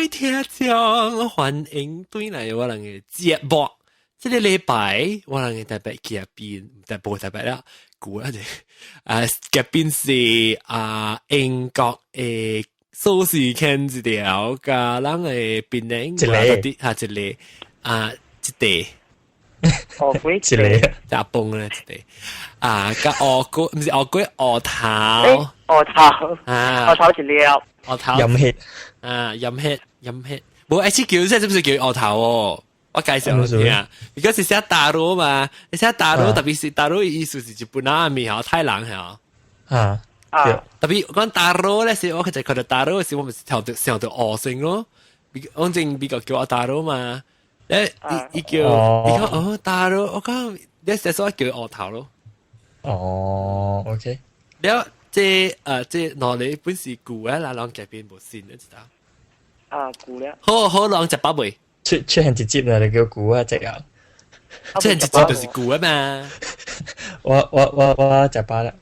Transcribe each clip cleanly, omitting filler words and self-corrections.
位聽眾，歡迎轉來我人的節目。這個禮拜我人的特別嘉賓，特別特別啦，估啦者啊，嘉賓是啊英國的蘇士肯一條，佮咱的檳城一個哈一個啊一塊。哦，幾一個食飯咧一塊啊，佮烏龜毋是烏龜烏頭，烏頭啊，烏頭一粒，烏頭飲血啊，飲血飲血，無愛叫這是不是叫烏頭哦？我介紹你聽，如果是寫 taro 嘛，你寫 taro 特別是 taro 意思是日本仔麵吼，太人吼啊啊，特別講 taro 咧是，我其實看到 taro 時，我咪是跳到想到烏聲咯，我正比較叫我 taro 嘛。誒，伊伊叫伊講哦，taro，我講你寫所叫烏頭咯。哦，OK。了，這這兩個本是舊的啦，人改變無新的，知道？啊，舊了。好好，人食飽未？出出現一集啦，就叫舊啊，隻啊。出現一集就是舊的嘛。我食飽啦。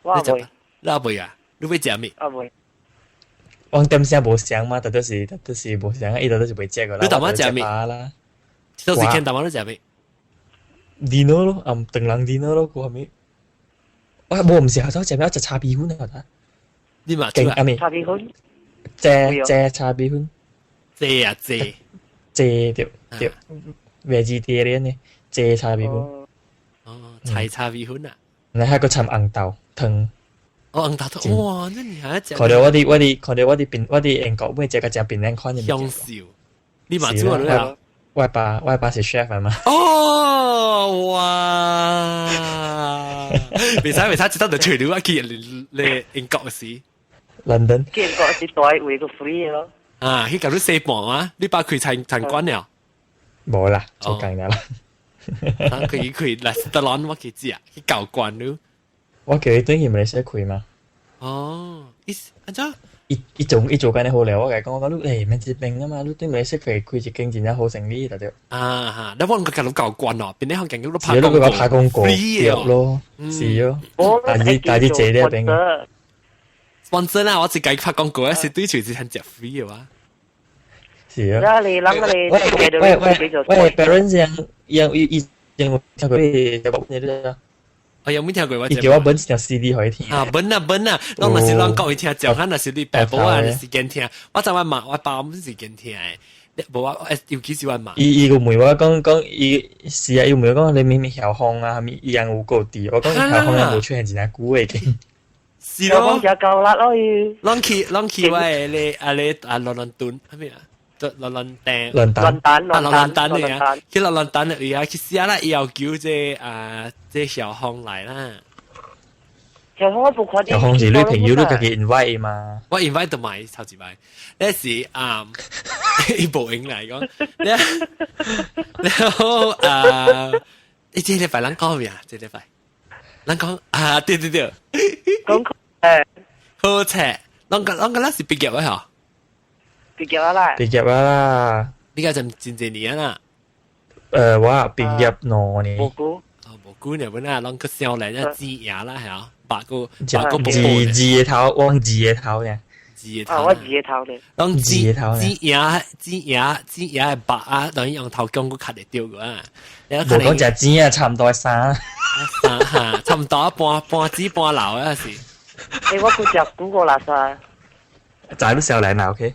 我未。你未啊？你欲食咩？啊未。我點聲無相嘛，特都是特都是無相，伊都是袂食個啦。你逐晚食咩？啦？到時見逐晚你食咩？dinner 咯，暗頓人 dinner 咯，嗰係咪？我無毋是下晝食咩？我食炒米粉啊！你嘛勁阿咪？炒米粉。蔗蔗炒米粉。蔗啊蔗。蔗對對，vegetarian 呢？蔗炒米粉。哦，菜炒米粉啊！你還閣摻紅豆湯。哦，紅豆湯哇！那你還食？看到我佇我佇看到我佇檳我佇英國買食個食檳榔款的。享受，你嘛煮啊？我爸是 chef 嘛。哦，哇！袂使袂使，一到就揣你我去咧英國時。 London。去英國是大位個 free 咯。啊，去共你洗盤啊？你爸開餐餐館了？無啦，做工了啦。佢開 restaurant 我去食，去教官你。我叫伊轉去馬來西亞開嘛。哦，意思按怎？伊伊做伊做緊的好了，我共伊講，我講你欸免這邊啊嘛，你對馬來西亞開開一間真正好生意就對。啊哈，你我個共你教官哦，邊啲行勁都拍廣告，拍廣告，對咯，是咯。但是但是這呢邊 sponsor 啦，我自己拍廣告啊，是對隨時很食 free 嘅話。是啊。你諗你喂喂喂喂，parents 樣樣伊伊樣聽過你你你。我有冇聽過？我伊叫我本一條 CD 予伊聽。啊，本啊本啊，攏若是攏講伊聽，講下若是你爸母啊，時間聽。我昨晚嘛，我爸毋是時間聽的，無我尤其是我媽。伊伊個問我講講，伊是啊，伊問我講你明明曉風啊，啥物伊樣有夠啲，我講曉風啊，無出現真正久已經。是咯。曉風夠力咯伊。攏去攏去我的咧啊咧啊倫倫敦，啥物啊？倫倫丹。倫敦。啊，倫敦的啊，去倫倫敦的位啊，去寫啦，伊要求這啊這曉風來啦。曉風我無看曉風是你朋友，你家己 invite 嘛？我 invite 都買頭一擺，那是啊，伊無閒來講，然後啊，你這禮拜咱講咩啊？這禮拜咱講啊，對對對，講誒，好冊，咱講咱講咱是畢業的吼。畢業啊啦！畢業啊啦！畢業就真濟年啦。我畢業2年。無久。哦，無久呢，本來攏去少年一剪牙啦，係啊，白個白個字字的頭，我字的頭呢？字的頭。啊，我字的頭呢？攏字的頭。剪牙剪牙剪牙白啊，等於用頭姜閣崁會著個啊。無講食錢啊，差唔多三。三哈，差唔多半半子半老啊是。欸，我閣食久個垃圾。就你少年啦，OK。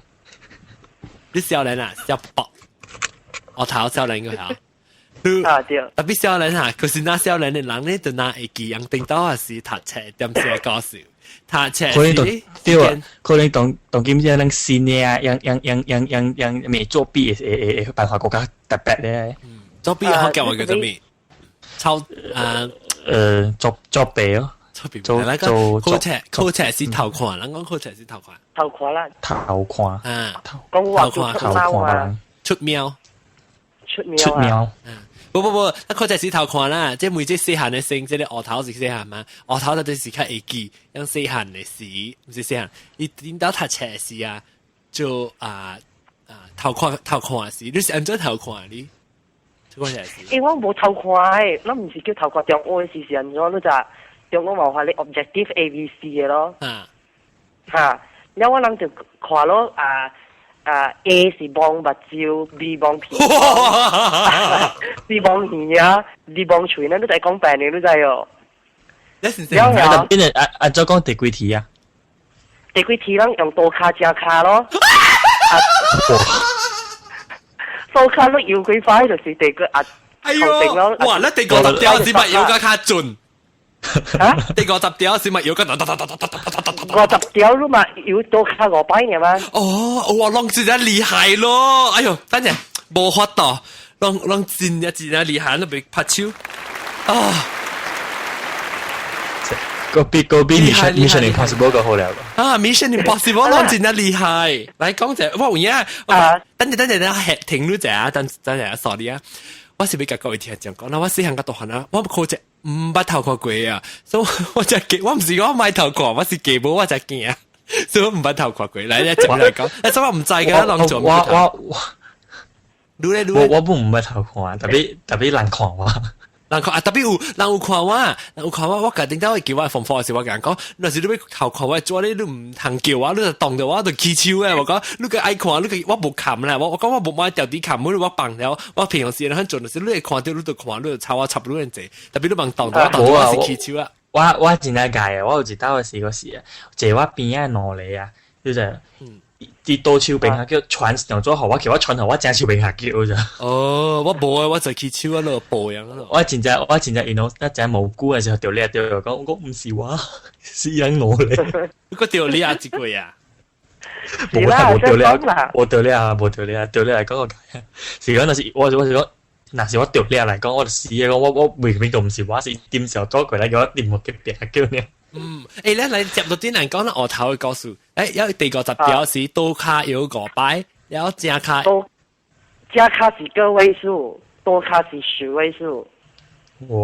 你少年啊，小薄，我頭少年個嚇。啊對。特別少年嚇，可是那少年的人咧，就若會記人頂到也是讀冊點寫故事，讀冊可能對啊，可能當當今這種新的啊，樣樣樣樣樣樣未作弊的會會辦法更加特別咧。作弊好教我叫做咩？抄啊，作作弊咯。作弊。做做考冊考冊是頭看，人講考冊是頭看。頭看啦。頭看。啊。講話出貓啊。出貓。出貓。出貓。不不不，啊，考冊是頭看啦，這每隻細漢的生，這個烏頭是細漢嘛，烏頭就是較會記，像細漢的時，毋是細漢，伊頂到讀冊時啊，就啊啊頭看頭看時，你是按怎頭看你？這個是。欸，我無頭看的，咱毋是叫頭看中學的時是按怎？你知？中學嘛有發你 objective A B C 的咯。啊。哈，了我人就看咯啊。啊 A 是望目睭，B 望鼻，C 望耳啊，D 望喙呢，你就講病你知哦。你是了了。邊個啊啊？再講第幾題啊？第幾題咱用倒跤正跤咯。哇！倒跤你搖幾快就是第個啊。哎呦！哇！你第50條是咪搖個較準？啊？第五十條是咪搖個噠噠噠噠噠噠噠噠噠？50條你嘛搖倒跤五擺呢嘛？哦，哇！攏真正厲害咯！哎呦，等陣無法度，攏攏真正真正厲害，都袂拍手啊！個比個比 Mission Impossible 個好了。啊，Mission Impossible 攏真正厲害！來講者，我有影啊！等陣等陣，等下停你者啊，等等陣，sorry 啊！我是欲共各位聽眾講，那我細漢甲大漢啊，我考這毋捌偷看過啊，所以我就記，我毋是講莫偷看，我是記無我才驚，所以我毋捌偷看過。來，來接來講，欸，所以我毋知㗎，攏做。我我我，你咧？我我毋捌偷看，特別特別人看我。人看啊，特別有人有看我，人有看我，我家頂頭會叫我放課時，我共人講，若是你欲偷看我，做你你毋通叫我，你就當著我就起手誒。我講你個愛看，你個我無冚啦，我我講我無買條底冚，我放了，我平常時很準，就是你會看到你就看，你就抄我插你咁濟，特別你茫當著我當著我是起手啊。我我真正介啊，我有一道的試過是啊，坐我邊仔兩個啊，就是佇倒手邊下叫傳上咗號，我叫我傳號，我正手邊下叫咋。哦，我無啊，我就起手啊，落報樣咯。我真正我真正因為一真無辜的時候，掉你掉講，我毋是我，是人攞咧。你個掉你啊一個啊？無啦，無掉你啊，無掉你啊，無掉你啊，掉你來講個解。是講，若是我我是講，若是我掉你來講，我就死啊！講我我明明就毋是我，是點時候左過來叫我掂我隔壁叫你。嗯，欸，咱來接到啲人講啦，學頭的故事。欸，有第五十條是倒跤搖五擺，然後正跤。倒正跤是個位數，倒跤是十位數。哇！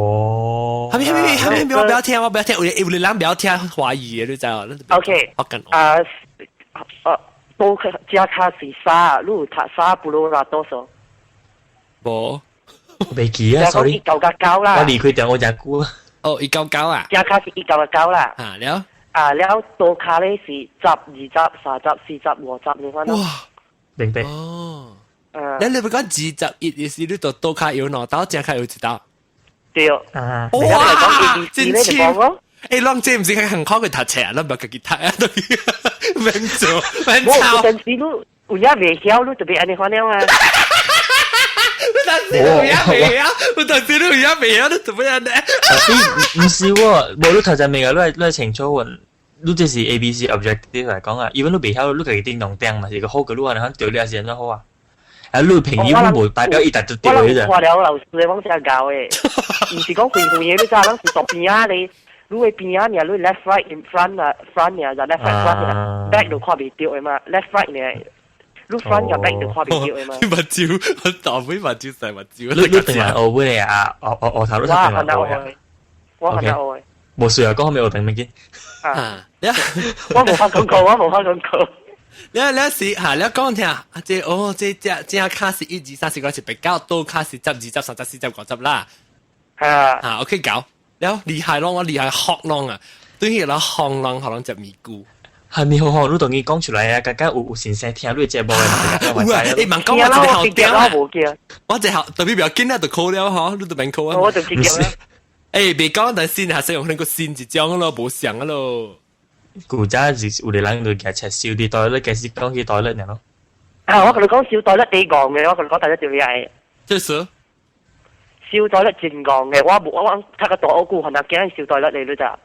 後面後面後面，我不要聽，我不要聽，有有人不要聽華語的，你知道？ OK，啊，倒跤正跤是三，你有讀三不如啦多數？無，未記啊，sorry。 199啦。我離開電話真久啊。哦，199啊。正跤是199啦。啊，了。啊，了倒跤咧是十、20、30、40、50，你看咯。哇，明白。哦。你你不講21的時，你就倒跤搖兩刀，正跤搖一刀。對。啊。哇，真深。欸，攏這毋是較很考去讀冊，咱無家己讀啊，都免做，免抄。無，有陣時你有影袂曉，你就欲按呢款了啊。但是有影袂曉，有陣時你有影袂曉，你做咩按呢？毋是喎，無你頭先明個，你你清楚問，你這是 A、B、C objective 來講啊，even 你袂曉，你家己叮當點嘛是個好個，你按呢款對你也是按怎好啊？啊，你朋友無代表伊達就對的我看了老師的，我才教的，毋是講遠遠的，你知咱是坐邊仔咧。你的邊仔爾，你 left right in front 啊，front 爾就 left right front 爾，back 就看袂著的嘛，left right 爾，你 front 甲 back 就看袂著的嘛。目睭，我大尾目睭細目睭。你你轉來學尾啊？學學學頭你轉來學啊？我係學的。無需要講後面學等物件。啊，我無法講過，我無法講過。你你是嚇，你講聽啊？這哦，這正正跤是一二三四五六七八九，倒跤是十二十三十四十五十啦。啊啊，OK 搞。了厲害咯，我厲害學攏啊！對於啦，行攏可能食咪菇。係咪好好？你同伊講出來啊！剛剛有有先生聽你節目的。有啊！欸，問講我一個校長啊，我一個校特別不要緊啊，就考了嗬，你都免考啊。我就直接啦。欸，別講，但先係使用那個先一種咯，無相啊咯。古早是有個人就舉出燒佇袋咧，開始講起袋咧爾咯。啊！我共你講燒袋咧幾戇嘅，我共你講第一條嘢。這是。燒袋咧真戇嘅，我無我我讀個大學久，可能驚燒袋咧嚟你咋？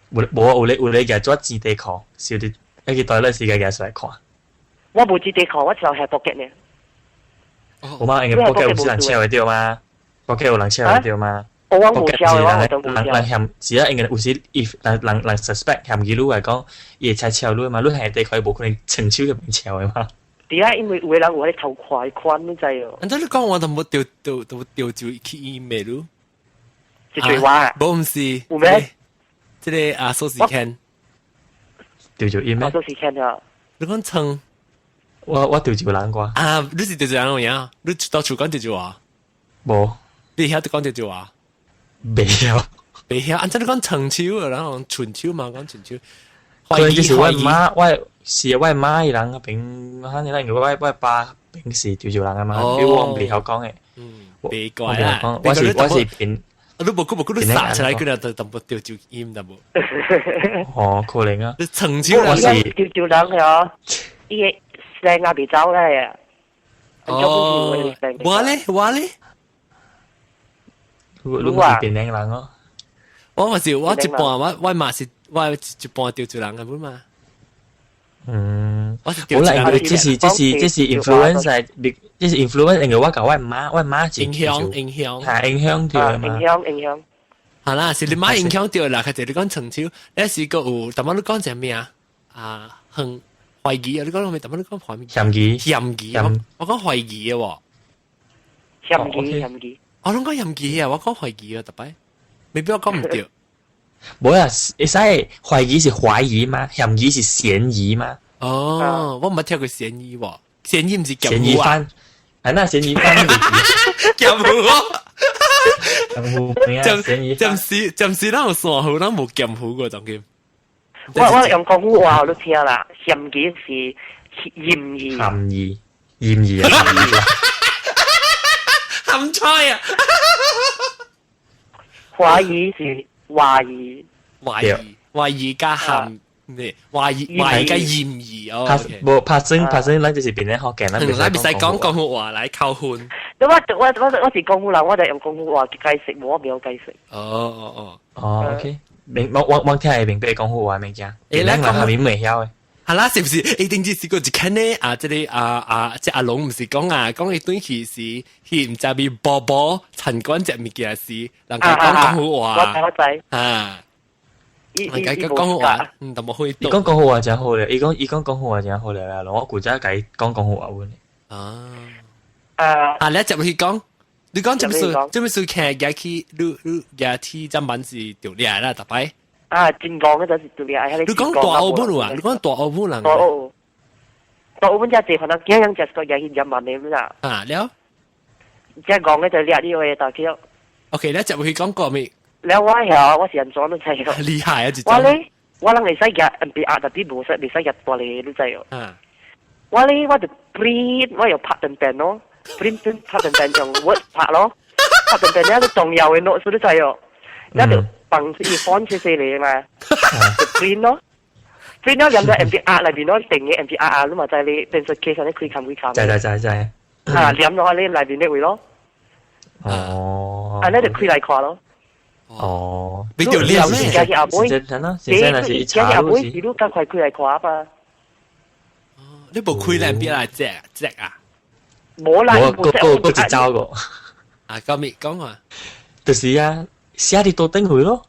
無無啊！有咧有咧舉做紙底褲，燒佇一個袋咧時間舉出來看。我無紙底褲，我只有下 pocket 呢。我媽應該 pocket 有人搶會著嗎？pocket 有人搶會著嗎？我無搶的，我都無人人嫌是啊，應該有時 if 人人人 suspect 嫌疑你來講，伊會猜搶你嘛？你下底褲無可能伸手入邊搶的嘛？對啊，因為有的人有咧偷看款，你知哦。安怎你講我都無掉掉都掉就去醫美咯？一句話。無毋是。有咩？這個啊，蘇時間。掉就醫咩？蘇時間啊。你講床。我我掉就人啩。啊，你是掉就人有影？你到處講掉就話？無。你曉得講掉就話？袂曉。袂曉。按怎你講長手，然後春手嘛，講春手。可能就是我媽，我是我媽伊人嗰邊，可能因為我爸平時潮州人啊嘛，比我袂曉講嘅。嗯，別怪啦，我是變。你無佢無佢你殺出來，佢就淡薄潮州音淡薄。哦，可能啊。你層潮我是潮州人嗬，伊個聲也袂走咧。哦，我咧我咧，你是檳城人哦。我嘛是，我一半我嘛是我一半潮州人嘅本嘛。嗯，我是潮州人。這是 influence 係，這是 influence，因為我共我媽，我媽影響影響，係影響到嘛。影響影響。係啦，是你媽影響到啦。較濟你講潮州，你是個有，淡薄你講隻咩啊？啊，很懷疑啊！你講咩？淡薄你講懷疑。嫌疑。嫌疑。我講懷疑嘅喎。嫌疑嫌疑。我攏講嫌疑啊！我講懷疑啊，特別，未必我講毋對。無啊，會使懷疑是懷疑嗎？嫌疑是嫌疑嗎？哦，我毋捌聽過嫌疑喎，嫌疑毋是嫌疑犯，係那嫌疑犯嫌疑喎，嫌疑暫時暫時咱有線好，咱無劍湖過當今。我用廣府話我都聽啦，嫌疑是嫌疑，嫌疑嫌疑啊！鹹菜啊！懷疑是懷疑，懷疑懷疑加鹹咩？懷疑懷疑加嫌疑哦。無拍生拍生，咱就是變咧福建，咱咱袂使講廣府話來扣分。我是廣府人，我就用廣府話解釋，無我袂曉解釋。哦哦哦，哦，OK，明我聽會明白廣府話物件。欸，咱下面袂曉的。係啦，是唔是？一定只是個一看呢？啊，這個啊啊，這阿龍毋是講啊，講伊轉去時，佢毋知咪波波陳冠隻物件時，人家講廣府話。我知我知。啊，人家講廣府話，嗯，都無會。伊講廣府話真好咧，伊講廣府話真好咧啦，我古早共伊講廣府話阮。啊。啊。啊，你接落去講，你講這麼事，這麼事徛舉去，你舉去砧板是著掠啦，逐擺。啊，真講嗰陣是對啊！你講大澳本啊？你講大澳本人？大澳，大澳本只濟可能驚人食個嘢去飲萬的啦。啊，了。只講嘅就掠呢個大橋。 OK，你接落去講過未？了我曉，我是安怎都知。厲害啊！我咧，我人會使夾 MPR，特別無使袂使夾大個，你知哦。啊。我咧我就 print，我又拍電電咯，print print 拍電電用 Word 拍咯，拍電電咧個重要嘅 notes 你知哦，你就。放伊 font 細細嚟嘛，就 print 咯，print 咯，連在 MPR 內邊咯，定嘅 MPR 啊，你嘛知你變成 case 你開冚開冚。知知知知。啊，連落你內邊的位咯。哦。啊，你就開來看咯。哦。你就連咧。加去後尾，先生是一查後尾是你較快開來看嘛。哦，你無開來邊來隻隻啊？無啦，無個個一走個。啊，講咩講啊？就是啊。寫佇桌頂去咯，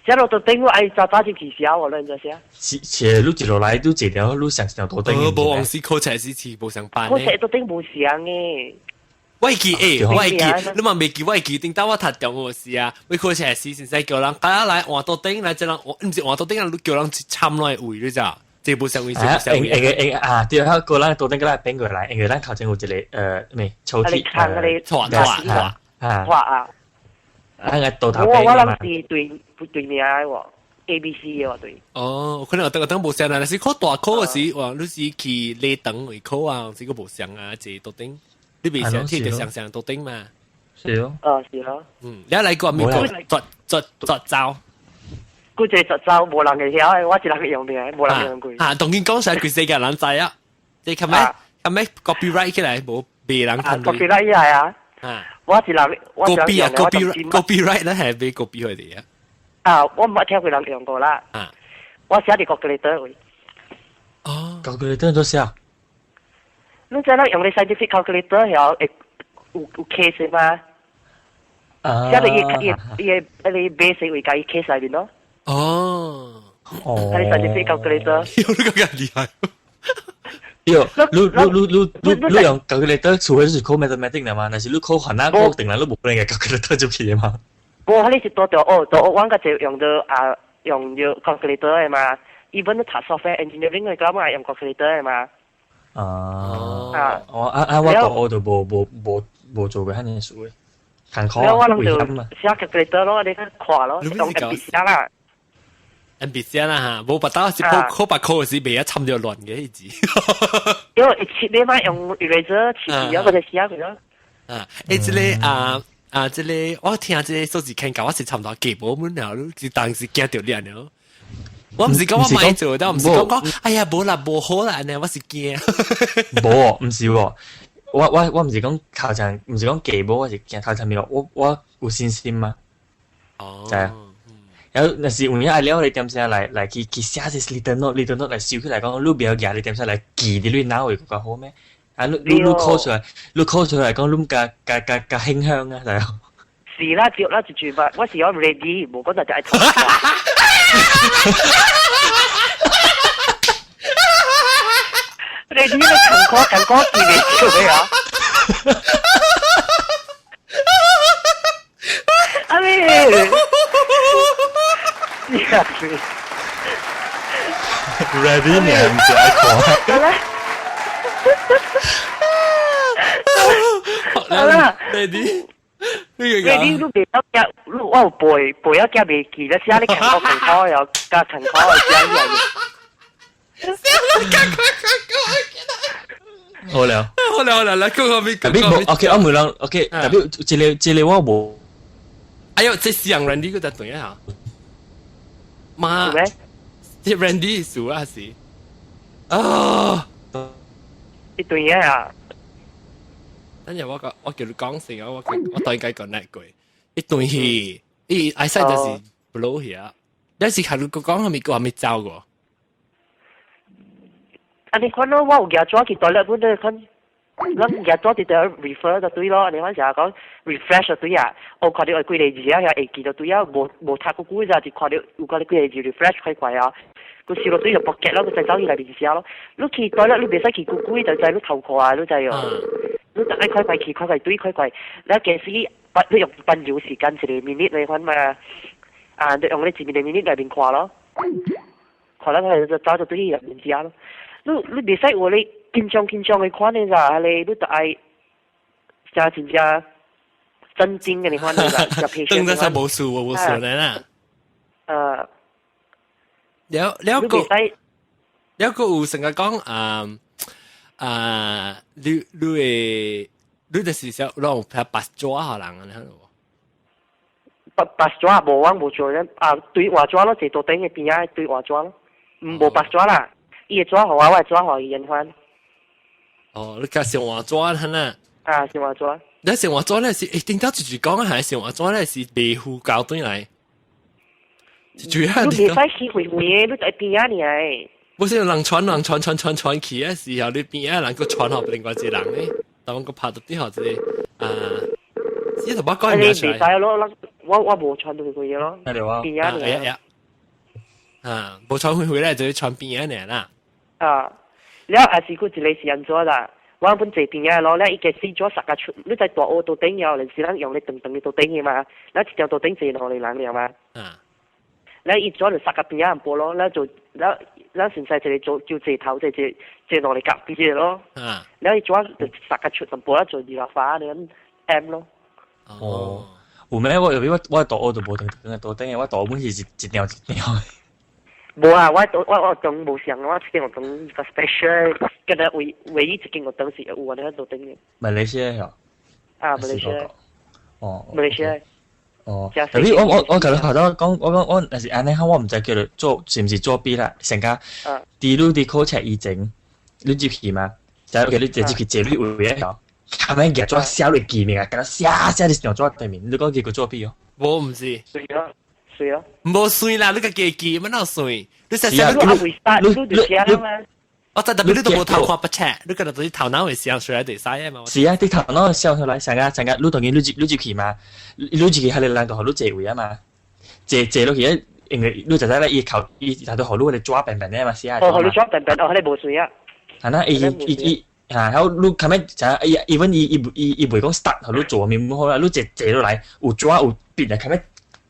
寫落桌頂，我愛早早就去寫喎，你知寫。是是，你一落來，你一條，你上上桌頂。無往時考冊時是無相班。考冊桌頂無相嘅。我會記欸，我會記，你嘛袂記，我會記。頂當我讀中學時啊，我考冊時先生叫人大家來換桌頂來，這人毋是換桌頂啊，你叫人參落來位，你知？這無相位，這無相位。用用啊，對，個咱桌頂過來變過來，因為咱頭前有一個咩抽屜，拖拖拖啊，拖啊。啊，個倒頭我我諗是對對名喎，A、B、C 嘅喎對。哦，可能我等無相啦，但是考大考嗰時，哇，你是去禮堂位考啊，是個無相啊，這桌頂，你袂相貼就相相桌頂嘛。是咯。哦，是咯。嗯，你來過美國絕絕絕招。古這絕招無人會曉的，我一人會用的，無人會用過。啊，當今講出來，規世界人知啊。這後尾後尾 copyright 起來，無別人看。 copyright 起來啊。啊。我一人，我 copy 啊，copy copyright 咧係俾 copy 佢哋啊。啊，我毋捌聽過人用過啦。啊。我寫佇 calculator 位。哦。 calculator 做寫？你知影用咧 scientific calculator 曉會有 case 嘛？啊。寫佇伊伊伊個迄個 base 位共伊 case 內面咯。哦。哦。佢 scientific calculator。喲，你個咁厲害。喲，你你你你你你用 calculator，除非是考 mathematics 的嘛，但是你考番仔考定來，你無可能用 calculator 就去的嘛。無，彼是拄著哦，大學阮較濟用到啊，用到 calculator 的嘛。even 你讀 software engineering 的咁嘛，用 calculator 的嘛。啊。啊。哦啊啊！我大學就無無無無做過遐爾事的，艱苦了我攏就寫 calculator 咯，你看咯，用 M P 寫啦。NPC 啦嚇，無白刀是考白考時袂啊參著亂嘅一字。因為切你嘛用 eraser 切字啊，嗰隻寫佢咯。啊，欸，這个啊啊，這个我聽這个數字傾教，我是差唔多記無滿了，就當時驚著你了。我毋是講我莫做，但我毋是講講，哎呀，無啦，無好啦，按呢我是驚。無，毋是喎，我毋是講頭前，毋是講記無，我是驚頭前面我有信心嘛。哦。知啊。然後若是有影愛了你點聲來去寫這 little note，little note 來收起來講，你袂曉舉你點聲來記佇你腦會較好咩？啊，你考出來，你考出來講，你較較較較影響啊，係啊。是啦，對啦，一句話，我是要 ready，無講就愛頭。ready 你近歌近歌記袂住咩啊？阿妹，ready 你唔是愛看？好啦，ready。 ready 你袂曉記，你我有背背了記袂記，你寫你近歌近歌又加近歌又寫起來。寫你近歌近歌。好了，好了好了，來講個咩？特別無，OK，我問人，OK，特別這个這个我無。哎呦，這是人 Randy 個在對啊。媽，這 Randy 數啊是。啊，一對啊。等陣我個我叫你講先啊，我當該講哪句？一對戲，伊愛使就是 blow 去啊。但是係你講係咪個係咪走過？啊！你看咯，我有舉紙去 toilet 本你看，咱舉紙直接 refer 就對咯。你看成日講 refresh 就對啊。我看到有幾个字啊，會記就對啊。無無讀過久咋，就看到有看到幾个字 refresh 快快啊。佢燒落對就 pocket 咯，佢就走去內面寫咯。你去 toilet 你袂使去久久，就知你頭殼啊，你知哦。你逐個快快去，快快對，快快。你其實你用半鐘時間一个 minute 來看嘛，啊，你用你一个 minute 內面看咯，看了佢就走就對去內面寫咯。你袂使話你緊張緊張的款的咋，你你就愛真真正真正的款的咋，就 patient。真真無數無數的啦。了了個了個有成日講啊啊，你會你就是想讓拍白紙予人啊？你看無？白白紙無，我無做咧啊，對畫紙咯，坐桌頂的邊仔對畫紙咯，無白紙啦。伊會紙予我，我會紙予伊緣分。哦，你講上換紙係呐？啊，上換紙。你上換紙咧是，欸，頂頭一句講係上換紙咧是袂付交轉來。主要你袂使去遠遠的，你在邊仔爾。不是人傳人傳傳傳傳去的時候，你邊仔人閣傳予另外一個人咧，當我拍到啲學一個啊，呢頭我講你袂使咯，我無傳到遠遠咯。邊仔爾。啊，無傳遠遠咧，就傳邊仔爾啦。啊，了也是閣一个是按怎啦？我本坐邊仔咯，了伊個死咗十個出，你在大學桌頂了，就是咱用咧長長的桌頂的嘛，了一條桌頂坐兩个人了嘛。啊。了伊紙就塞個邊仔半咯，了就了了現在一个做就坐頭坐坐坐兩个夾邊咯。啊。了伊紙就塞個出淡薄，做二拉花咧 M 咯。哦。有咩？我有我大學就無長長的桌頂的，我大學本是一條一條。無啊！我我學堂無像，我這間學堂較 special，敢若唯一一間學堂是有按呢桌頂的。馬來西亞？啊，馬來西亞。哦。馬來西亞。哦。特別我共你頭先講，我講我若是按呢，我毋知叫做做是毋是作弊啦。成家，佇你佇考冊以前，你入去嘛？就 OK，你直接去坐你位的，後面舉紙寫落記名啊，敢若寫寫佇張紙對面，你講結果作弊哦？無毋是。對啊。算啊！無算啦，你家己記，乜哪算？你實你你你我就特別你都無頭看不切，你個就是頭腦會想出來就會使的嘛。是啊，你頭腦想出來，成個成個，你當然你入去嘛，你入去，彼个人就予你坐位啊嘛，坐坐落去，因為你就知咧，伊頭伊頭都予你彼个紙平平的嘛，寫。哦，予你紙平平，哦，彼个無算啊。係啦，伊伊伊啊，然後你後尾就伊，even 伊伊伊伊袂講 start，予你做面好啦，你坐坐落來有紙有筆啊，後尾。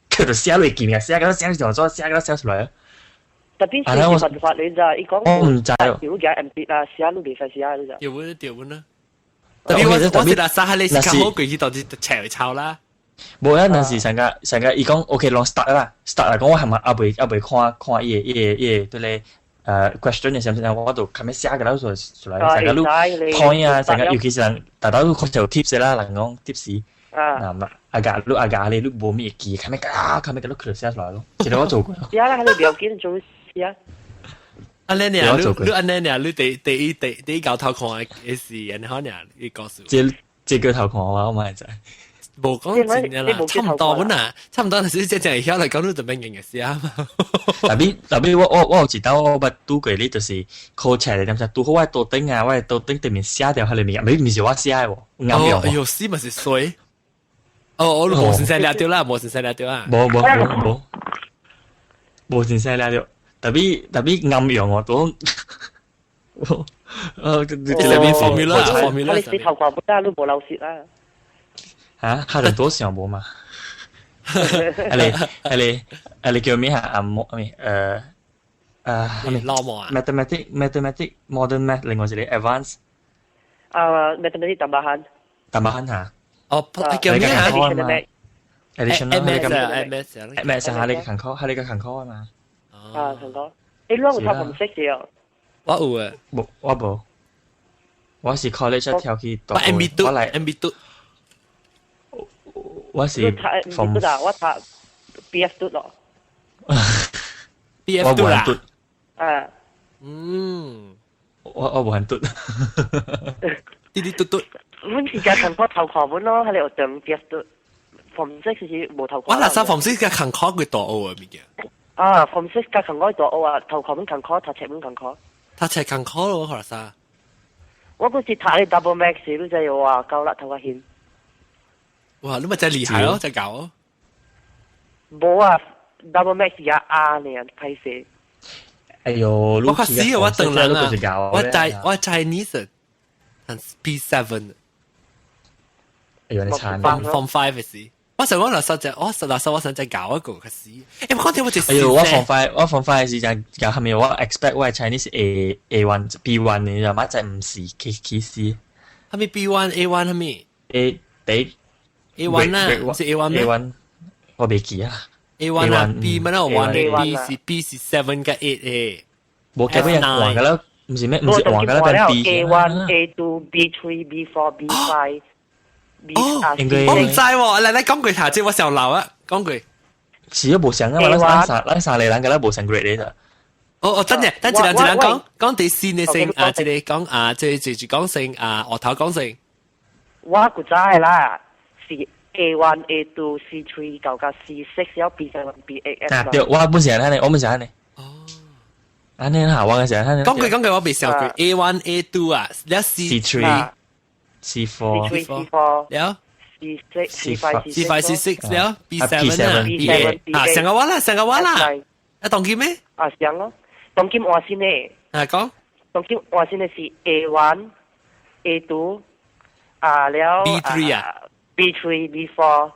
佢就寫落去，寫個寫條紙，寫個寫出來啊！特別是辦法你咋？伊講我毋知哦。如果 M P 啊，寫你袂使寫你咋？對本對本啦。特別我我是啦，啥你是較好過去到底斜去抄啦。無啊，那是上個上個伊講 OK，攏 start 啦，start 嚟講我係咪猶未看看伊个伊个伊个對咧question 嘅時候，我就較尾寫個啦，出出來，成個你 point 啊，成個尤其是人大家都確實有 tips 啦，人講 tips，嗱阿家你阿家你你無咩記，較尾啊較尾個你可寫出來咯，這個我做過。是啊，你不要緊做是啊。按呢爾，你你按呢爾，你第第一第第一個頭看的是按呢爾，你告訴。這這個頭看我我嘛會知。無講真嘅啦，差唔多本啊，差唔多就是這這曉來講你就免認嘅事啊嘛。 Tapi tapi 我有一道我捌拄過你，就是考冊的點子，拄好我的桌頂啊，我的桌頂對面寫掉彼个物件，毋是我寫的喎，啱用。哎喲，死嘛是衰。哦，我無先生掠著啦，無先生掠著啊。無無無無，無先生掠著，tapi tapi 啱用喎，都。這個 formula formula。你死頭看不得，你無老實啦。嚇，下陣多想無嘛？啊你啊你啊你叫咩啊？阿莫咩？咩老毛啊？Mathematic Mathematic Modern Math，另外一個 Advanced。啊，Mathematic tambahan。 Tambahan 嚇。哦，叫咩啊？Additional M S M S 係你個近科，係你個近科啊嘛。啊，近科。你兩個讀唔識嘅？我有啊。無，我無。我是 college 跳去讀。我 M B 讀，我來 M B 讀。我是讀啊，我讀 B F 讀咯。 B F 讀啦。啊。嗯。我無很讀。滴滴嘟嘟。阮是只近科頭課本咯，喺你學堂 B F 讀。Form six 是無頭我那時 Form six 嘅近科佢大學啊物件。啊，Form six 加近科大學啊，頭課本近科，讀冊本近科。讀冊近科咯，可能啥？我嗰時讀你 double max，你就話夠啦，頭個險。哇！你咪真厲害咯，真搞哦。無啊，double max 也 R 呢，歹勢。哎喲，我較死啊！我等人啊，我在我 Chinese，P7。哎喲，你慘。 Form five 嘅時，我想講那時就我那時我想再搞一個較死。欸，我講聽我就。哎喲，我 Form five，我 Form five 時陣，搞後面我 expect 我 Chinese A A one B one，你知道嗎？就唔是起起死。係咪 B one A one 係咪？A 第 A one 啊，是 A one 咩？A one 我未記啊。 A one 啊，B 乜啦？one B 是 B 是 seven 加 eight 誒。冇記得人換㗎啦，唔是咩？唔是換㗎啦，變 B。 A one A two B three B four B five B 哦，我唔知喎，嚟嚟講句頭先，我上樓啊，講句。是都無相啊嘛，咱三咱三個人㗎啦，無相 grade 嚟咋。哦哦，真嘅，等一人一人講講第四嘅先啊，這個講啊，這這就講先啊，學頭講先。我古知啦，是 A one A two C three 到甲 C six 了 B seven B eight 啊，對，我本是按呢，我本是按呢。哦。按呢下我嘅時候，講句講句，我未想過 A one A two 啊，了 C three C four C three C four 了 C six C five C five C six 了 B seven 啊 B eight 啊，上個我啦，上個我啦，啊，當今咩？啊，上咯，當今換新的。啊，講。當今換新的是 A one A two 啊了 B three 啊 B three B four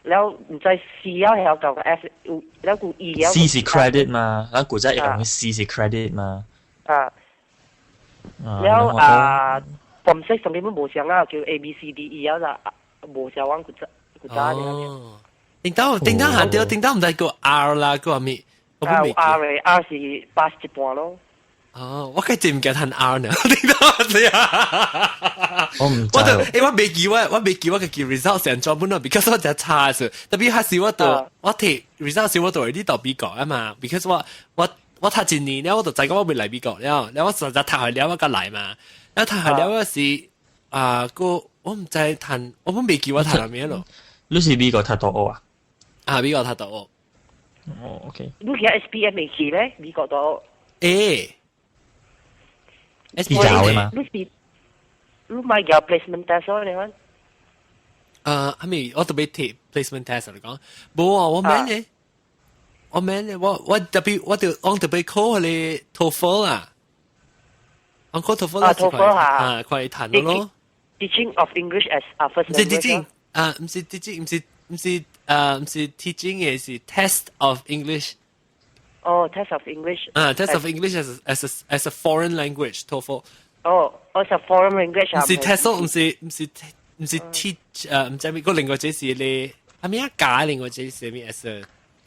了毋知 C 了還有個 F 有了個 E 了。 C 是 credit 嘛，咱古早用 C 是 credit 嘛。啊。了啊，Form six 上面無相啊，叫 A B C D E 了啦，無相阮古早古早哦。頂到頂到下掉，頂到毋知個 R 啦，個咩？我未記。R 嘅 R 是 pass 一半咯。哦，我計真毋記得 R 呢，頂到是啊。我唔我就欸，我未記我我未記我個記 result 成專本咯，because 我真差是，特別還是我就我提 result 時我就會到美國啊嘛，because 我我我讀一年了，我就知講我未來美國了，了我實在讀下了我才來嘛，了讀下了我是啊個我毋知讀，我本未記我讀啥物咯。你是美國讀大學啊？啊，美國讀大學。哦，OK。你其實 SPM 未去咩？美國大學。欸，S P 教嘅嘛？你是你買叫 placement test 咯？你講？係咪我特別提 placement test 嚟講？無啊，我免咧，我免咧，我我特別我就我特別考彼個 TOEFL 啊，我考 TOEFL 啊，TOEFL 啊，快彈咯。 Teaching of English as a first 唔是 teaching 啊，唔是 teaching，唔是唔是啊，唔是 teaching 嘅是 test of English。哦，test of English。啊，test of English as a foreign language TOEFL。哦，as a foreign language 唔是 TESOL，唔是唔是毋是 teach 毋知咩個另外這是咧，係咩啊教另外這是咩 as a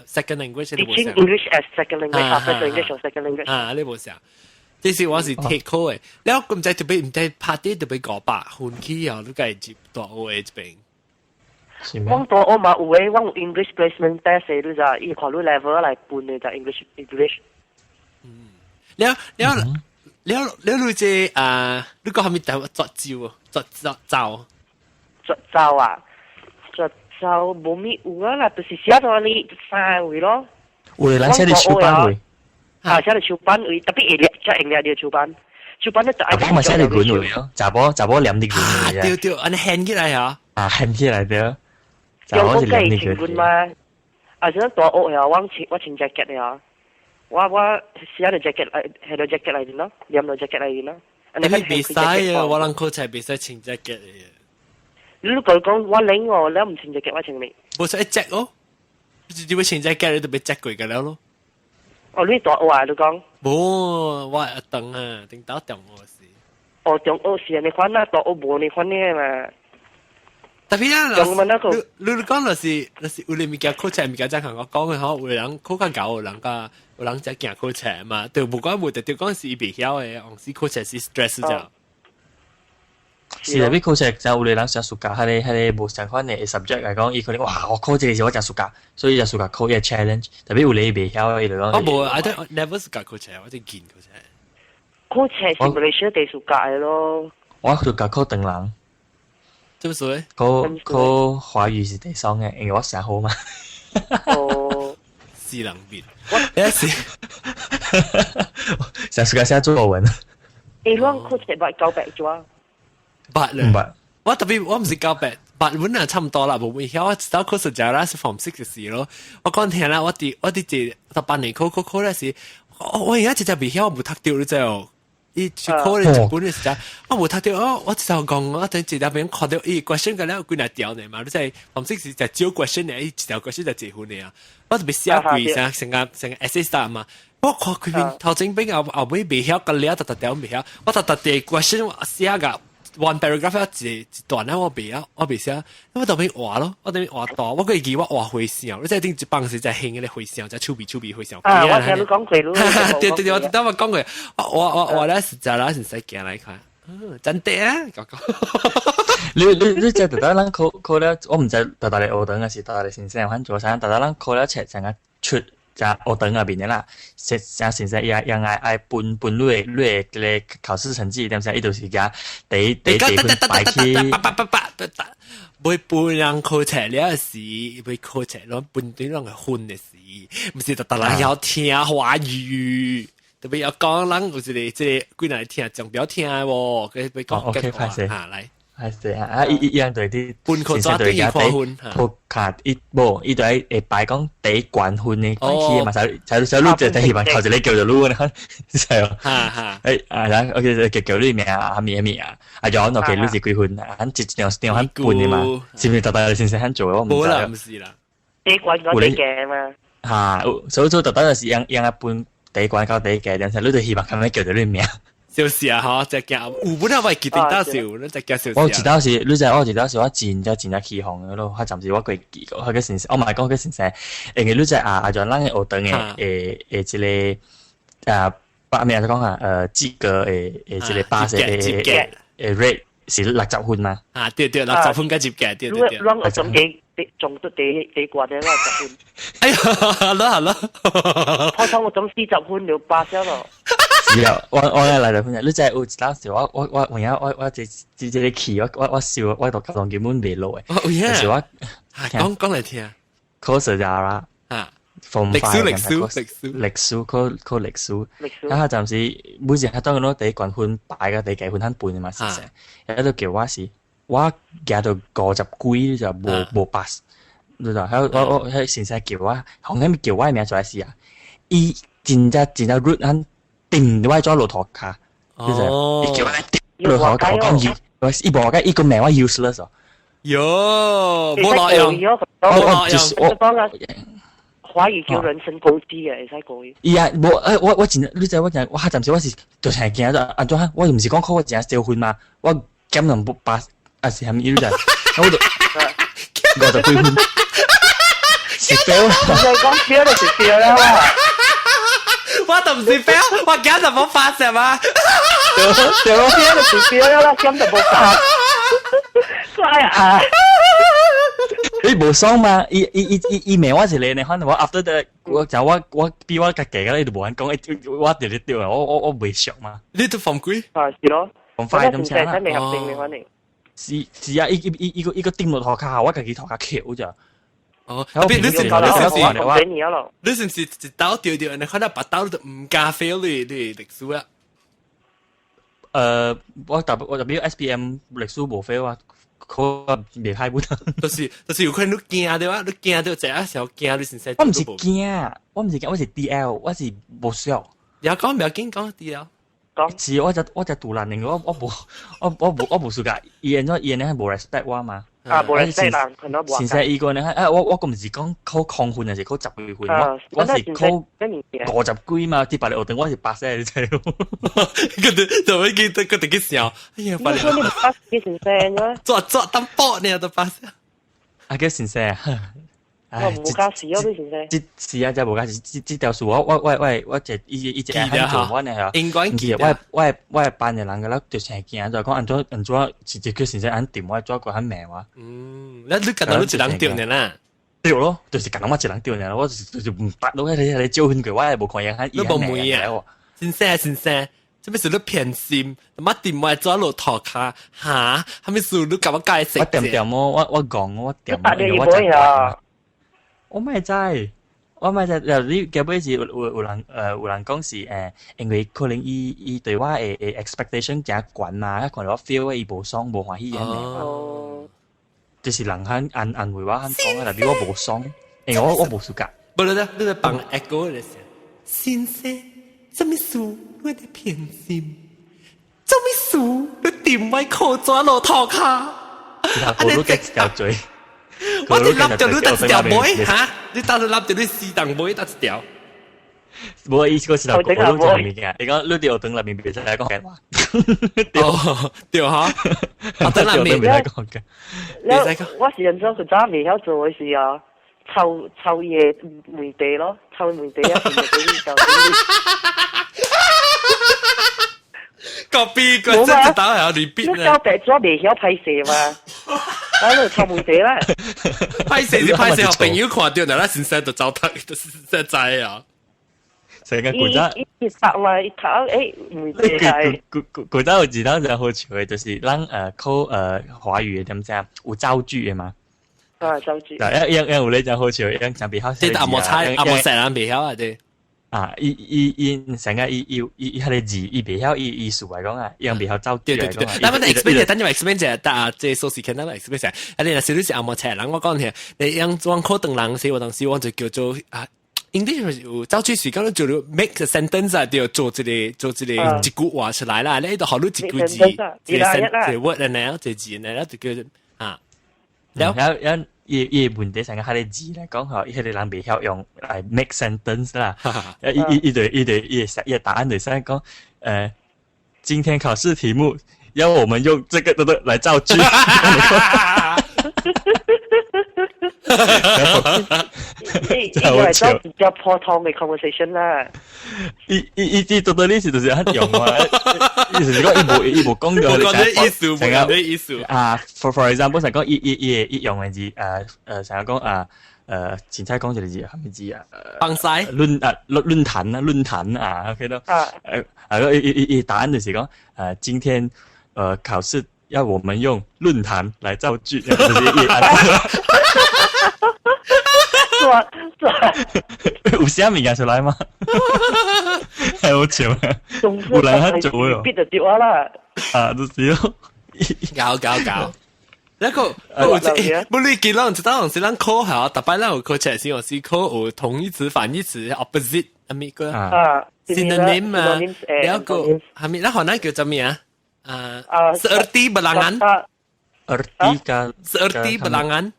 second language 你無 Teaching 想 English as second language 啊，first language or second language。啊，你無想。這是我是 take 課的，了毋知特別毋知拍啲特別500分去啊，你該入大學的這邊。是咩？我大學嘛有誒，我有 English placement test 的，你知，伊看你 level 來分的就 English English。了了了了，你這啊，你講係咪特作招啊？作作招？絕招啊！絕招無咪有啊啦，就是寫到你三位咯。有的人寫佇手板位，啊，寫佇手板位，特別會掠，才用掠著手板。手板你就愛查某嘛寫佇阮位咯，查某查某黏佇阮位。對對，按呢掀起來啊！啊，掀起來對。中國計穿軍嘛？啊，像大學呀，我穿我穿 jacket 呀，我寫佇 jacket 來，係佇 jacket 內面咯，黏佇 jacket 內面咯。你袂使啊！我人考冊袂使穿 jacket 的。你如果講我冷哦，你唔穿 jacket，我穿咩？無使一隻哦，你要穿 jacket，你就被隻過個了咯。哦，你大學啊？你講？無，我一等啊，頂到中學時。哦，中學時你款啊，大學無你款呢嘛。特別啊，你你講就是就是有啲物件考冊物件，真係我講嘅嗬，有人考較𠢕，有人較有人才驚考冊嘛，對，無管無特別講是伊袂曉的，往時考冊是 stress 啫。是啊，你考冊就有個人想暑假，彼個無相款的 subject 來講，伊可能哇，我考這個時我誠 suka，所以就 suka 考伊個 challenge。特別有個伊袂曉，伊就講。我無，I don't never suka 考冊，我就見考冊。考冊是馬來西亞第 suka 的咯。我 suka 考唐人。做咩事？考考華語是第三嘅，因為我寫好嘛。哦，死人面，我是成 suka 寫作文。欸，我考冊捌900紙。捌咧，我特別我毋是900，八本啊差唔多啦，無會曉。我直到考試就啦是 form six 時咯。我講聽啦，我佇一十八年考考考咧時，我而家直接袂曉，我無讀到你知哦。伊去考咧一本嘅時陣，我無讀到，我我就講我等一條邊看到伊 question 個了幾若條呢嘛，你知 form six 是就少 question 呢，伊一條 question 就一分的啊。我特別寫幾成成個成個 essay style 嘛。我看佢邊頭前邊後後尾袂曉，個了特特條袂曉，我特特啲 question 寫個。one paragraph 一一段咧，我袂曉，我袂寫，我特別畫咯，我特別畫大，我閣會記我畫回聲，你知頂一幫時在興嗰個回聲，在手臂手臂回聲。啊，我聽你講過咯。對對對，我等我講過，我我我咧實在啦，是使行來看，嗯，真的啊，哥哥。你你你這特特咱考考了，我毋知特特咧學堂還是特特咧先生，反正做啥，特特咱考了冊成個出。在學堂入面的啦，實像先生伊也愛愛分分你的這個考試成績，點啥？伊就是共第一第一分排去。袂分人考冊了時，袂考冊攏分對人個分的時，毋是特特人曉聽華語，特別要講人有一個這個幾若聽講表聽無，佢欲講 OK，歹勢嚇來。歹勢啊！啊，伊伊伊樣對啲分考紙對伊看分，考卡伊無，伊就愛會排講第一關分的排起嘛，才才才你就希望頭一個叫做你呢，知無？哈哈，欸啊，然後 OK 叫叫你名啊，名名啊，啊就 OK 你是幾分啊？一張張很分的嘛，是毋是？逐逐先生很做，我毋知。無啦，毋是啦，第一關個第一嘛。嚇，所以做逐逐就是用用啊分第一關到第一個，但是你就希望他們叫做你名。就是啊，嗬，就驚有本來我會記得到時，你就驚我一道是，你知我一道是我真正真正起哄的咯，我暫時我過記過，彼個先生，我嘛講彼個先生，因為你知啊，啊，就咱的學堂的的這個啊，把咩講啊，及格的的這個巴士的的 rate 是60分嘛？啊，對對，60分佮及格，對對對。咱學堂第總都第第懸的60分。哎呀，好了好了，普通學堂40分就巴咗咯。是啊，我我來來分享，你知有一當時我我我有影我我這這這個氣，我我我笑，我讀高中根本袂落的。就是我講講來聽。考試啦，啊，歷史歷史歷史歷史考考歷史，啊，暫時每次喺當個第一關分排個第幾分很分的嘛，是是，喺度叫我是，我行到50幾就無無 pass，你知喺我我喺先生叫我，後尾叫我的名出來時啊，伊真正真正 rude 很。定我做駱駝跤，就是伊叫我頂駱駝跤，我講伊，我伊無我伊個名我 useless 哦。喲，無路用，我我就是我華語叫人身攻擊嘅，會使講。伊啊，無誒，我我真，你知我真，我暫時我是就成驚咗，按怎？我毋是講考我真少分嘛，我減兩不八，啊是係咪呢？我就50幾分，是 fail。你講 fail 就是 fail 啦。我都唔是 fail，我驚就冇 pass 係嘛？對對咯，fail 就是 fail 啦，咁就冇 pass。怪啊！你無爽嘛？伊伊伊伊伊罵我一個呢，反正我 after that 我就我我比我較低個，伊就無敢講，我直直對啊，我袂熟嘛。你都放幾？啊，是咯。放快點聲啦。未合定嘅反正。是是啊，伊伊伊伊個伊個頂落塗跤，我家己塗跤翹咋。哦，特別你是唔是一刀掉掉，你看到把刀都唔加 fail 你歷史啊？我特別 SPM 歷史無 fail 啊。可袂歹本。就是有可能你驚對吧？你驚到這啊時候驚你先使。我唔是驚，我唔是驚，我是 DL，我是無熟。有講唔要緊講 DL。講。是我只獨難嘅，我無輸㗎。伊按怎伊按呢無 respect 我嘛？啊，無 respect 人，可能無。先生伊個呢？啊，我個唔是講考空分，還是考十幾分？我是考50幾嘛，佇別個學堂我是8歲，你知無？佢哋就會記得佢哋去笑。哎呀，你說你八幾先生啊？做做當波呢都八歲。啊，叫先生。我無教事哦，你先生。這是啊，這無教事，這這條數我一伊伊一個做我呢嚇。應該記得。我班的人個咧就成驚，就講按怎按怎直接叫先生按掂我，怎個按罵我。嗯，你你感覺你一人對呢啦？對咯，就是感覺我一人對呢，我就是毋捌落去你招訓過，我也無看伊你無問啊？先生先生，這咩是你偏心？乜掂我走落塗跤嚇？啥物事你共我解釋？我掂掂我我講我掂，我就。我咪知，我咪知，你結尾是有人講是因為可能伊伊對我的 expectation 誠懸嘛，可能我 feel 伊無爽無歡喜安尼。哦，就是人肯安安慰我肯講啊，但係我無爽，因為我無 suka。無你你你幫 echo 的時，先生，什麼事我的偏心？什麼事你掂我褲紙落塗跤？我都激條嘴。我哋笠住你得一條尾嚇，你當時笠住你四檔尾得一條。無意思，我是頭我都做物件。你講你佇學堂內面袂使講話。哦，對哈，學堂內面袂使講嘅。我是認真佢早未曉做的時候，抄抄伊的問題咯，抄問題啊，就 copy 個真係打係 repeat 你交白紙未曉拍攝嘛？啊，你抄問題啦。拍攝是拍攝，朋友看到，那先生就走讀，就是真知啊。成個古早一讀嘛，一讀問題係。古古古早有一當真好笑的，就是咱考華語的點子有造句的嘛。啊，造句。一樣樣有咧真好笑，一樣真袂曉。這阿莫猜阿莫細人袂曉啊，這。啊！伊伊伊成個伊伊伊伊彼個字，伊袂曉伊意思來講啊，伊袂曉造句對對對，咱們 explain 等陣 explain 者，但這數時間咱 explain 者，啊你若是你是阿莫菜人，我講聽，你用裝考當人時，我當時我就叫做啊，English 有造句時間就做 make a sentence 啊，對，做一個一句話出來啦，你就學你一句字，一個 sentence 一個 word 呢，一個字呢，就叫啊，然後然後。伊伊問題上個彼個字來講吼，伊彼個人袂曉用來 make sentence 啦。伊伊伊就伊就伊伊答案就是講，今天考試題目要我們用這個得得來造句。伊伊係造比較普通的 conversation 啦。伊伊伊伊到底是就是很用啊，意思是講伊無伊無講到，無講這意思，無講這意思。啊，for example，成講伊伊伊伊用的字，成日講啊，凊彩講一個字，啥物字啊？放屎論啊論論壇啊論壇啊，OK 咯。啊。啊，伊伊伊答案就是講，今天考試要我們用論壇來造句，就是伊做做，有寫物件出來嗎？太好笑啊！有人喺做咯，必就對我啦。啊，就是咯，搞搞搞。那個有不你記咱一當時咱考校，逐擺咱有考測試，有時考有同義詞、反義詞 opposite 啥物個啊，synonym 啊，了個啥物？咱河南叫做咩啊？啊，seerti belangan。 Erti 加 Seerti belangan。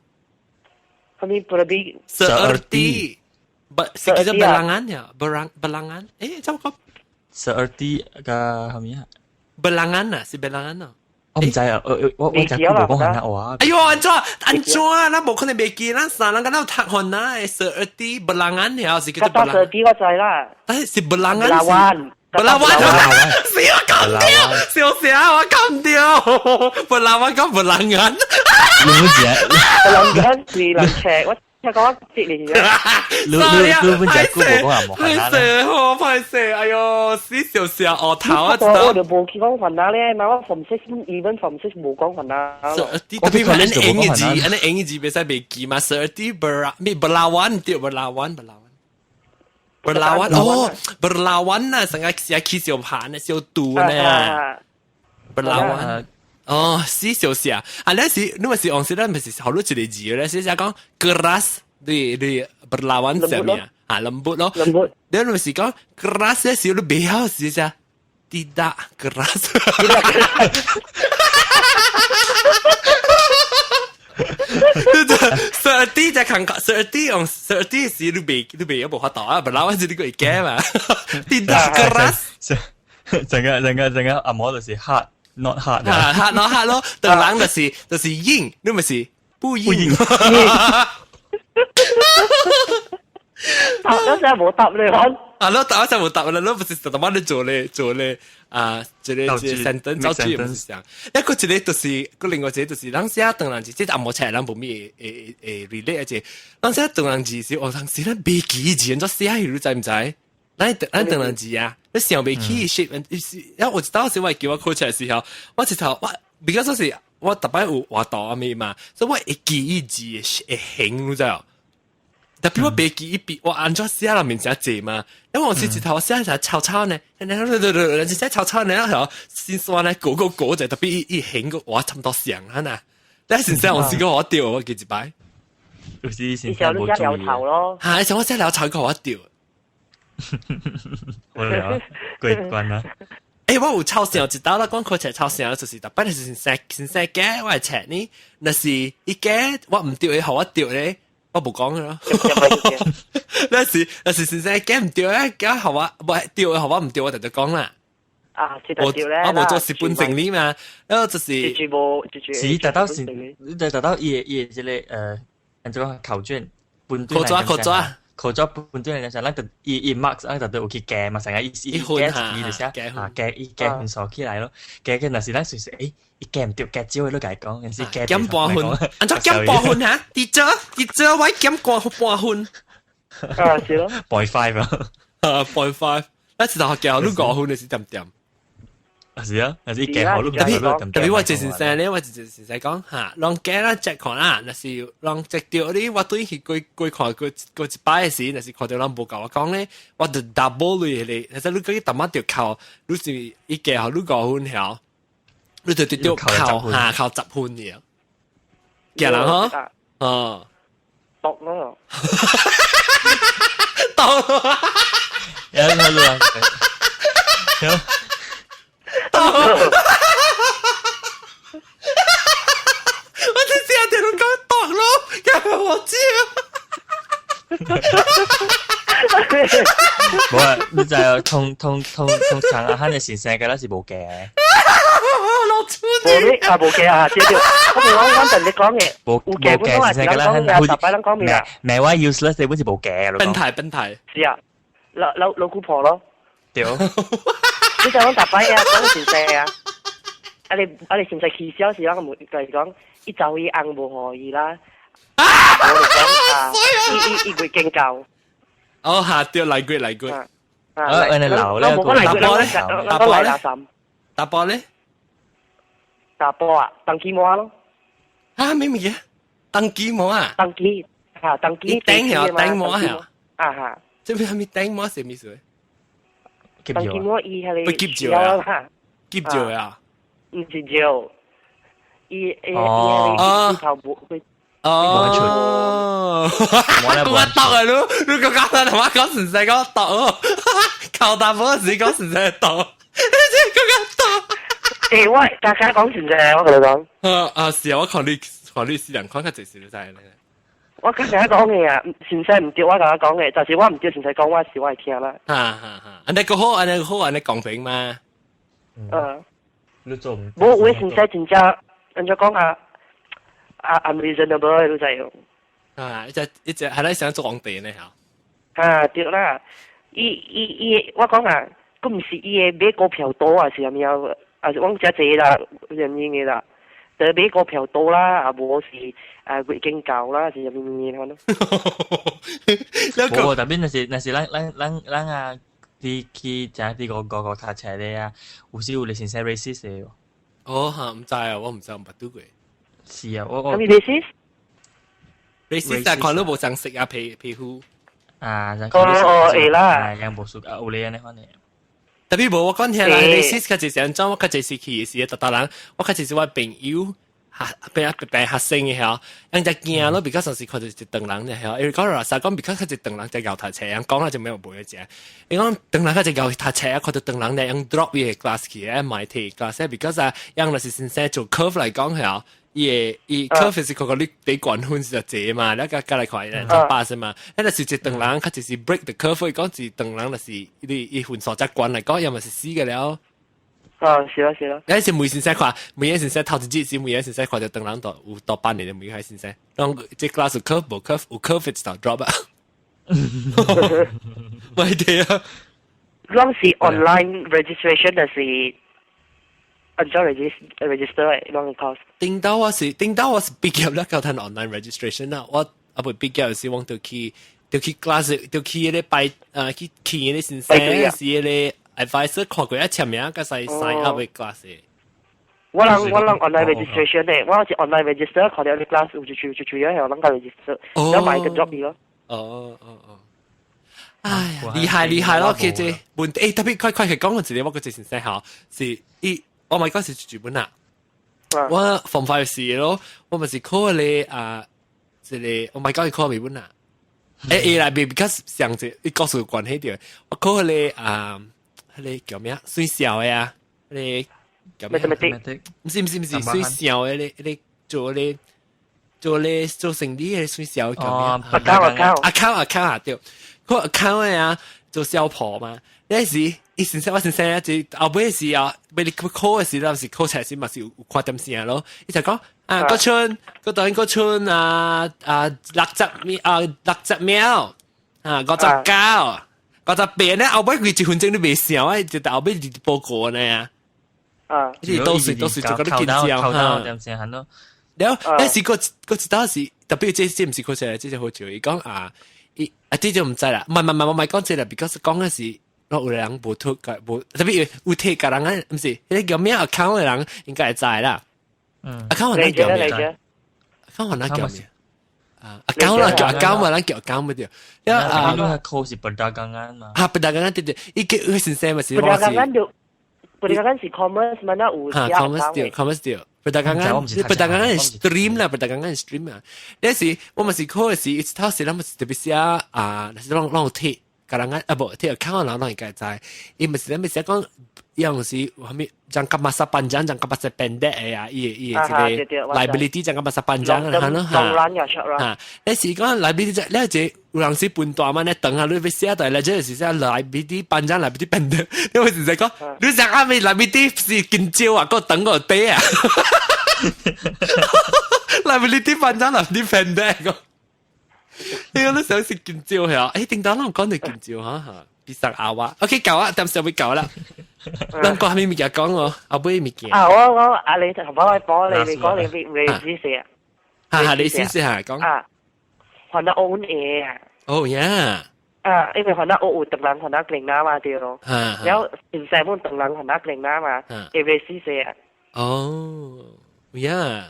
啥物 berarti Seerti，不，是叫做 belangan 呀，berang belangan，怎講 Seerti 加啥物啊？Belangan 啊，是 belangan 啊。我毋知啊，我真久無講番仔話。哎喲，按怎按怎啊？咱無可能袂記，咱三人敢若有讀番仔的 seerti belangan 了，是叫做 seerti 我知啦。但是 belangan 是 berlawan，是我講對，笑死我講對，berlawan 講 belangan。你唔知啊？belangan 是人尺，我聽講我識你。你你你本只久無講紅毛歹勢，好歹勢，哎喲，死笑笑學頭啊！我就無去講番仔咧，嘛我 form six even form six 無講番仔。特別係你英語字，你英語字袂使袂記嘛？seerti ber 咩 berlawan 對 berlawan berlawan。berlawan 哦，berlawan 啊，成個寫起小盤啊，小肚呢。berlawan 哦，死小寫啊！你是你咪是往時咱咪是學咗一個字咧，是講 keras 對對 berlawan 上面啊，lembut 咯。 lembut。你咪是講 keras 咧，是你袂曉是啥？tidak keras。Seerti 就看 seerti 用 seerti 是你袂你袂有無法度啊，berlawan 是你個會驚嘛？tidak keras。陣間陣間陣間阿毛就是 hard not hard 啊 hard not hard 咯，唐人就是硬，你咪是不硬。答咗成冇答你講。啊，你答咗冇答啦，你不是特麼你做咧做咧啊，這個這個 sentence 造句唔是這樣。一個一個就是個另外一個就是，咱寫唐人字，這紅毛冊人無咩會會 relate 一個，咱寫唐人字是，哦，當時咱袂記字，按怎寫你知毋知？咱咱唐人字啊，你想袂起 shape，因為我當時我叫我考出來時候，我一頭我比較說是我逐擺有畫圖啊咩嘛，所以我會記伊字會形，你知無？特別我袂記一筆，我按怎寫啦面誠濟嘛，因為我是一頭寫起來草草呢，人寫草草呢，然後先算呢，個個個就特別伊伊形個畫差唔多像啊呐。但係先生我試過我掉，我記一擺。有時先生冇注意。咯。嚇！像我寫潦草個我掉。我了，過關啦。欸，我有抄聲一道啦，講考冊抄聲就是逐擺是先生先生改我會冊呢，若是伊改我毋對，伊予我對咧。我無講咯，那是先生改毋對咧，改予我無對，予我毋對，我就就講啦。啊，我我無做蝕本生理嘛，然後就是是達到是，你就達到伊伊這個按怎講考卷本考紙考紙考紙本對來講，咱就伊伊 marks 咱就有去加嘛，成個伊伊加伊就是啊，加伊加分數起來咯，加個若是咱隨時誒，伊加毋對，加少的你共伊講，還是加減半分，按怎減半分哈？teacher teacher 我減半半分，啊是咯，.5 啊，啊 .5，咱一頭加你五分的是點點？是啊，還是伊加好你特別特別我一先生咧，我一先生講嚇，攏加咱check 看啦，若是攏 check 著你，我對去過過看過過一擺的時，若是看著人無共我講咧，我就 double 你迄個，若是你過去淡仔著扣，你是伊加予你五分曉，你就直接扣嚇扣十分爾，驚人嗬，哦，毒咯，毒，有有有。我真是聽人講毒咯，驚我知啊！無啊，你知啊？通通通通常啊，漢的先生敢若是無加。老出無你啊無加啊，對對，我講我同你講嘅，無無加本來是人講嘅，逐擺人講咩啊？咩話 useless 本是無加嘅。笨太笨太。是啊，老老老姑婆咯。對。你就講逐擺啊，講先生啊，啊你啊你先生起痟時，我就係講，伊走伊翁無予伊啦。我就講啊，伊伊伊會經教。哦，嚇對，來過來過。啊，啊，你留咧，打波咧，打波咧，打波咧，打波啊，當機魔咯。啊，咩物嘢？當機魔啊？當機嚇，當機。頂曉頂魔曉。啊哈。這邊係咪頂魔是咩意思？當機魔伊係不接住啊？接住啊？唔是照，伊伊伊係伊頭部佢。哦，我讀啊，你你個講同我講實在講讀哦，靠大波時講實在讀，你這個講讀。欸，我大家講實在，我同你講。啊啊，是啊，我看你看你私人看較濟是你知咧。我剛才講嘅啊，先生毋對，我共我講嘅，就是我毋對，先生講我是我會聽啦。哈哈哈，按呢個好，按呢個好，按呢公平嘛。嗯。你做唔？無有的先生真正按怎講啊？啊，unreasonable 你知哦。啊，一隻一隻係咧想做皇帝呢嚇。啊，對啦，伊伊伊，我講啊，佫毋是伊的買股票多啊，是啥物啊？啊，是往遮濟啦，原因的啦。得買股票多啦，啊無是啊月經教啦，是啥物物可能。無，特別那是咱啊，啲去食啲個個個讀冊咧啊，有時有咧先生 racist 的。哦嚇，毋知啊，我毋知，毋捌拄過。是啊，我啥物 racist？ racist 就看你無相色啊，皮膚。啊，哦哦，會啦，樣無數啊，有咧按呢款的。特別無我講聽啦，racist 較濟是按怎？我較濟是去時，逐逐人，我較濟是我朋友。學變變學生嘅嚇，人就驚咯，比較上是看到一長人嘅嚇，因為講老實講，比較較一長人在𠢕讀冊，人講啦就沒有無嘅食。伊講長人較濟𠢕讀冊，看到長人咧用 drop 伊個 class 去，愛買提 class，比較啊，樣若是先生做 curve 來講嚇，伊個伊 curve 是個個你得管分是就濟嘛，你加加來看咧就巴是嘛，那若是一長人，較就是 break the curve，伊講是長人，就是你伊分數則懸來講，要麼是死個了。啊，是咯是咯。你是每先生看，每個先生頭一節是每個先生看就長人度有多班的每個先生，當這 class 有 curve 無 curve 有 curve 就 drop 啊。咪對啊。攏是 online registration 還是按怎 register 的攏個 course？頂到我是畢業了，夠趁 online registration 啦。我啊未畢業時，我就去 class，就去彼個拜啊去彼個先生是彼個 advisor 看過一簽名，佮使 sign up 的 class。我人 online registration 的，我是 online register，看到你 class 有就啊，人個 register，然後買個 drop 咯。哦哦哦。哎呀，厲害厲害咯！其實問題特別快快去講個一個，我個先生吼，是伊，我咪講是劇本啊。我 form five 時咯，我咪是考咧啊，這個我咪講伊考未本啊。欸來，because 上一伊告訴關係著，我考咧啊，彼個叫咩啊？水小的啊，彼個叫咩？毋是毋是毋是，水小的咧，彼個做咧做咧做生意的水小叫咩？ account account account account 啊，對，考 account 的啊，做銷婆嘛。那時伊先生我先生就後尾時啊，俾你考的時，那是考出來時嘛是有看點聲咯。伊就講啊，個春個等個春啊啊60秒啊60秒啊5958咧，後尾佢一分鐘都未想啊，就後尾就報告呢啊。啊！到時到時就覺得緊張哈。點聲很咯。然後那時個個一當時特別這毋是考出來，這是好笑。伊講啊，伊啊這就毋知啦。毋係毋係我唔係講這啦，because 講的是。我有人無讀個無，特別有提個人啊，毋是，彼個叫咩 account 的人應該會知啦。account 咱叫咩？account 咱叫咩？啊，account 啦，叫 account 嘛，咱叫 account 咪對。啊，你考是 perdagangan 嘛？啊，perdagangan 對對，伊叫伊先生嘛是。 perdagangan 就 perdagangan 是 commerce 嘛，那有哈，commerce 對，commerce 對。perdagangan perdagangan stream 啦，perdagangan stream 啊。那時我們是考的時，一頭時咱們是特別寫啊，是攏攏有提。個人啊，無提 account 人攏應該知，伊毋是咱咪寫講，樣是啥物 jangka masa panjang，jangka masa pendek 的啊，伊的這個 liability jangka masa panjang 啊，哈哈，你是講 liability，你這有人是分大嘛？你等下你欲寫但係這是寫 liability panjang，liability pendek，你會是在講，你講阿咪 liability 是緊少啊，個長個短啊，liability panjang，liability pendek 個。你講你想食緊少係啊？誒，叮當攏講到緊少哈哈，比上阿話。OK，夠啊，暫時會夠啦。咱講啥物物件講哦？後尾物件。啊，我阿你頭先我講你，你講你你試試啊。哈哈，你試試下講。啊，還得澳嘢啊。哦呀。啊，因為還得澳有唐人還得嶺南嘛對咯。然後現在本唐人還得嶺南嘛，會試試啊。哦，呀。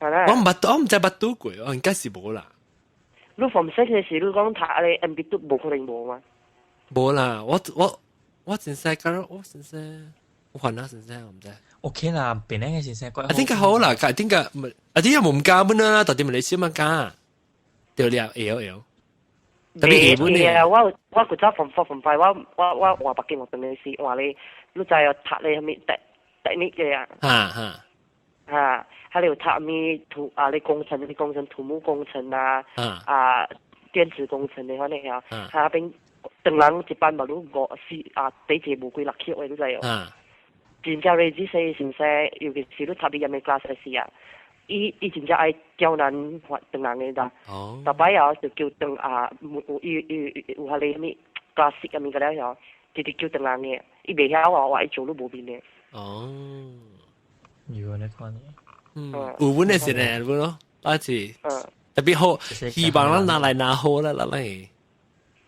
我毋捌，我毋知捌拄過，我應該是無啦。你 form six 的時，你講讀咧 MB 都無可能無嘛？無啦，我先生講，我先生，我還哪先生我毋知。 OK 啦，邊個先生？啊，點解好啦？點解？啊，點解無唔加本啦？到底馬來西亞加？對了，會會。特別會本呢？我古早 form four form five，我換北京我等於是換咧，你知哦，讀咧啥物 teknik 的啊？哈哈。啊，還有讀咩土啊？你工程、你工程、土木工程啊，啊，電子工程的款的啊，哈邊當人一班嘛，你五四啊，第一個無幾六級的，你知哦。真正 racist 的先生，尤其是你讀伊嘅 class 時啊，伊伊真正愛刁難唐人的啦。逐擺啊就叫唐啊，有伊伊有彼个啥物 classic 啊物個了後，直直叫唐人的，伊袂曉啊，話伊做都無面的。有呢款的。嗯，有本的是呢，有咯，啊是。特別好，希望咱拿來拿好啦，啦嚟。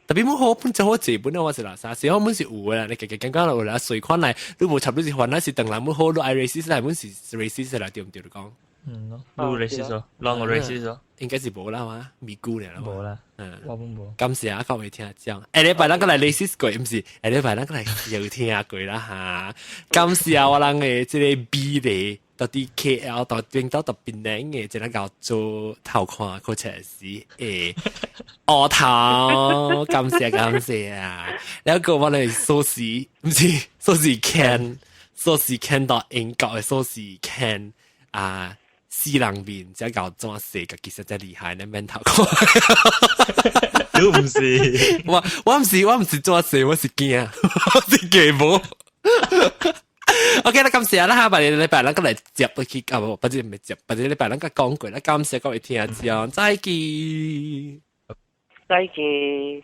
特別冇好本就好字本我是垃圾，是我本是有嘅啦，你家己感覺有啦，隨款來，你無插你是煩，是唐人本好，你愛 racist 來本是 racist 來，對毋對？你講？嗯咯，你 racist 咯，兩個 racist 咯。應該是無啦嘛，咪姑咧啦。無啦，我本無。感謝啊，各位聽眾。下禮拜咱閣來 racist 過，毋是，下禮拜咱閣來笑聽過啦哈。感謝我人的這個美麗，到佇 KL 到邊到到檳城的，這個叫做頭看課程是誒，學頭，感謝感謝啊！然後我哋壽司，毋是壽司 Ken，壽司 Ken 到英國的壽司 Ken 啊，死人面，這搞怎勢，其實真厲害，你免頭看。你毋是？我我毋是我毋是做勢，我是驚，我是驚無。OK 啦，感謝啦，下個禮拜咱閣來接落去，啊無，不是毋接，別個禮拜咱閣講過啦，感謝各位聽眾，再見。再見。